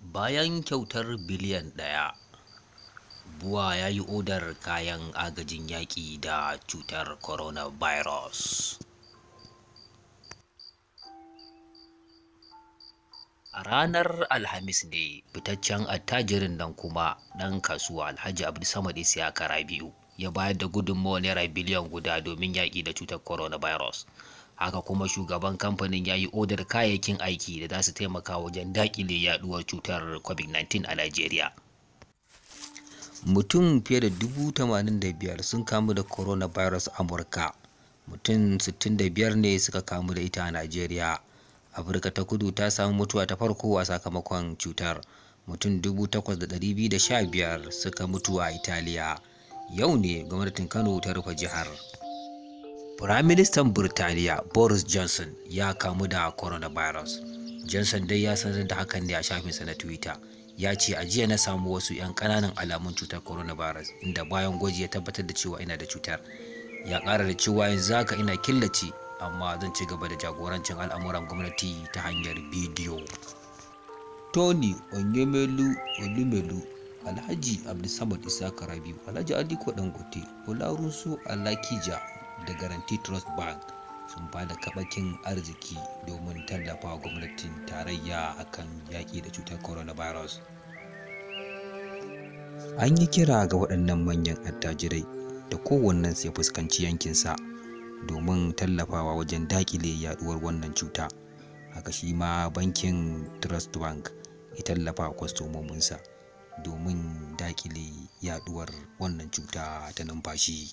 Bayan kyautar biliyan 1, BUA ya yi odar kayan agajin yaƙi da cutar coronavirus. A ranar Alhamis ne fitaccen attajirin nan kuma ɗan kasuwa Alhaji Abdulsamad Isiaka Rabi'u ya bayar da gudunmawar Naira biliyan 1 domin yaƙi da cutar coronavirus. Haka kuma shugaban kamfanin ya yi odar kayayyakin aiki da za su taimaka wajen daƙile yaɗuwar cutar COVID-19 a Najeriya. Mutum fiye da 85,000 sun kamu da coronavirus a Amurka. Mutum 65 ne suka kamu da ita a Najeriya. Afirka ta Kudu ta samu mutuwa ta farko a sakamakon cutar. Mutum 8,215 suka mutu a Italiya. Yau ne gwamnatin Kano ta rufe jihar. Firaministan Birtaniya Boris Johnson ya kamu da coronavirus. Johnson dai ya sanar da hakan ne a shafinsa na Twitter. Ya ce, "A jiya na samu wasu 'yan ƙananan alamun cutar coronavirus, inda bayan gwaji ya tabbatar da cewa ina da cutar." Ya ƙara da cewa, "Yanzu haka ina killace, amma zan ci gaba da jagorancin al'amuran gwamnati ta hanyar bidiyo." Tony Onyemelu Olumelu, Alhaji Abdulsamad Isaka Rabiu, Alhaji Aliko Dangote, Olarusu Alakija da Guarantee Trust Bank sun ba da kabakin arziki domin tallafa gwamnatin tarayya akan yaƙi da cutar coronavirus. An yi kira ga waɗannan manyan attajirai da kowannensu ya fuskanci yankinsa domin tallafawa wajen daƙile yaɗuwar wannan cuta. Haka shi ma bankin Trust Bank ya tallafa kwastomominsa domin daƙile yaɗuwar wannan cuta ta numfashi.